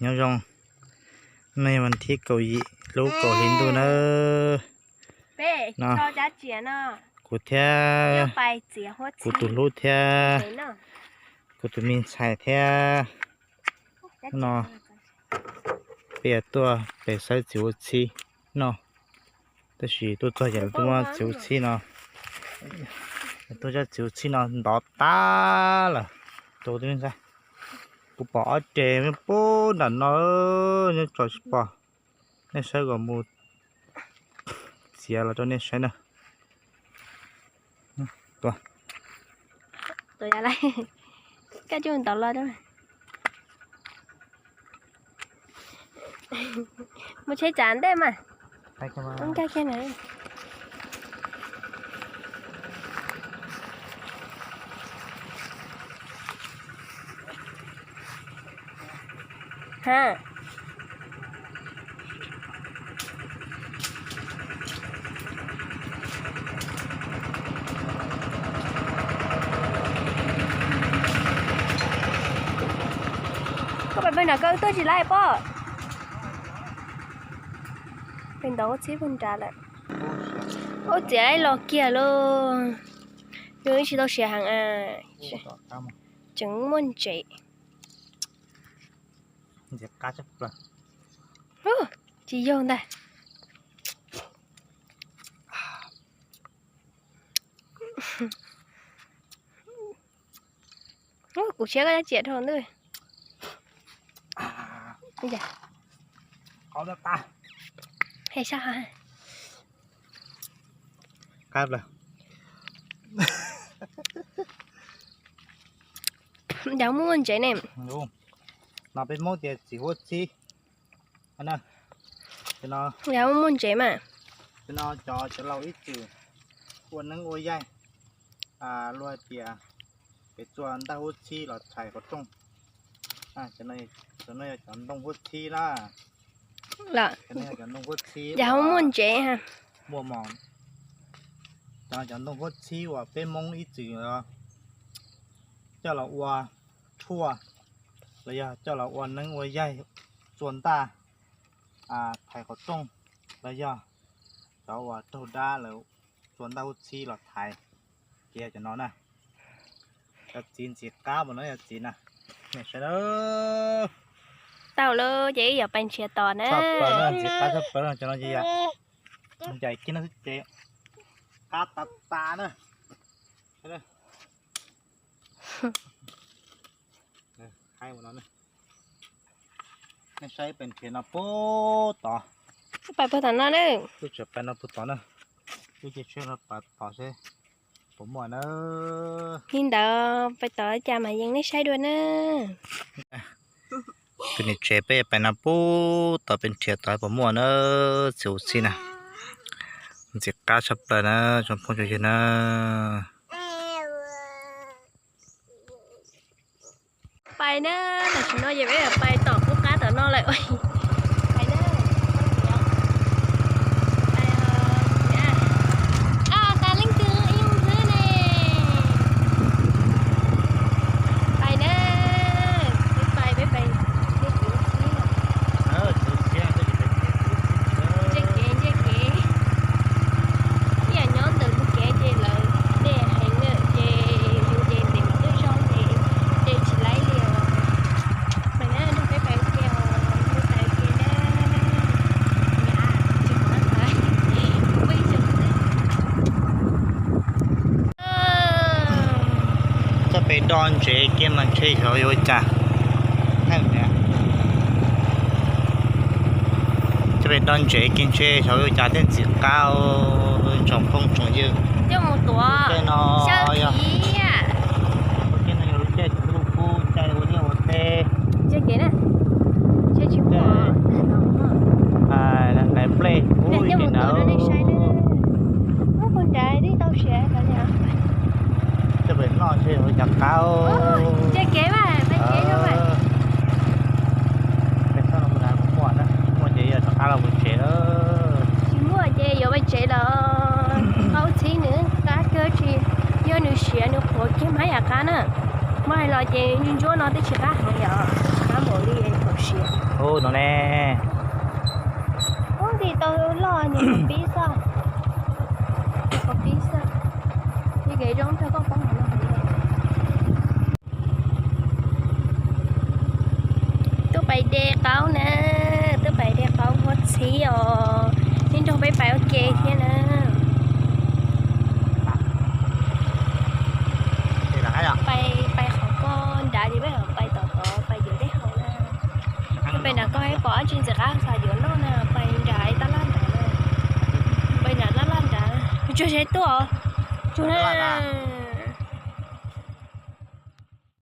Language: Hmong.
Nyob zoo, nej vas thib kaum yim lub kaum hli ntuj nawb. No, kuv thiab kuv tus hlub thiab kuv tus me ntxhais thiab no peb yuav tuaj pem xawb txiv huab txhib no. Tab sis tuaj txog ces tuaj muab txiv huab txhib no, tuaj muab txiv huab txhib no ntov tag lawm. Kuv pom ob reg pub nram no, nyob tso tsis pom. Nej saib kom mus txiav los rau nej saib na. Mus tsheb tsav ntej mas. Koj pais pawg nram koj tuaj tsis laij pob. Pem ntov huab txhib pawg nrad lawm. Ub, txiav los kiag lauj. Yus ib tsis tau siav heev, tseem muaj ntsev. Tsis yog ntag. Kuv siab koj tsiam dhau ntuj. Yog muaj ntsev ne. No peb Hmoob tias txiv huab txhib. Yog muaj ntsev mas. Cov no cov cov laus ib txwm ua neeb ua yaig, luag hais tias kev txua ntaj huab txhib los thaiv qhov rooj. Cov no yog cov ntoo huab txhib na. Cov ntoo huab txhib, yog muaj ntsev, muaj mos. Cov no cov ntoo huab txhib uas peb Hmoob ib txwm coj los ua tshuaj, los yog coj los ua neeb ua yaig, txua ntaj, thaiv qhov rooj, los yog cov uas raug dab lawv txua ntaj huab txhib los thaiv. Ces yog cov no na. Cov txiv ntxim qab mas no yog txiv na. Tau lawm ces wb yuav pais nrhiav tod na. Txhob plaws na, ntxim qab txhob plaws na, cov no ces yam ncaim kiag no xwb ces qab tas tas na. Nej saib pem nrhiav no puag tod. Pais puag tom no na. Wb tseem pais no puag tod na. Wb cia tsheb no pais tod seb puas muaj na. Li ntawd pais tod cas mas yeej nej saib dua na. Tus niam tsev peb pais no puag tod pem nrhiav tod puas muaj na. Txiv huab txhib na, ntxim qab tshaj plaws na tsoom phooj tsoom ywg na. Pais na, tam sim no ces peb pais tom qub qab tom no lawm. Pais na, pais, qab tas leej twg ib xwb ne. Pais na, peb pais, peb pais, peb pais, nce kev, nce kev. Ib yam nyob ntawm lub kev ces lawv dej heev na, ces yus ces ntev twb zog ces de tsis laib li os. Pais na, peb pais ke os, peb pais ke na. Nyab tsis pom tawv, kuv pheej xyov xwb. Coj pes do ntsev kiag mas ntshe xyov yuav ua cas. Coj pes do ntsev kiag ntshe xyov yuav ua cas thiaj ntxim qab tsoom phooj tsoom ywg. Tej no yog, tej no yog lub caij lub kub caij ua liaj ua teb. Nqaim nplej ub li ntawd. Coj pes noj ntshe yuav ua cas qab. Peb txhob no mus na, muaj na, muaj ces yog rov qab los mus tsev lawm. Tsis muaj ces yuav pais tsev los. Qab huab txhib nws qab kawg tsis yog nws siav nws qhuav kiag mas yam qab na. Muab hais los ces ntsuab ntsuab no twb tsis qab heev yom, qab npaum li thaum siav. Ub, no ne. Ub, nti tau loj nyuam qhuav pib xwb. Nyuam qhuav pib xwb. Li kev zoo rau koj poob hauv no. Tuaj pais de qaub na, tuaj pais de qaub muab txhib os. Neb nrog peb pais ua ke thiab na. Pais, pais qhov ko nrad ces peb pais tom tod pais yuav dej haus na. Pais nram ko pom dab tsi ntxim qab xav yuav noj na, pais nram tab laj nrad na. Pais nram tab laj nrad. Tsuag tsuag tuaj os. Tsuag na.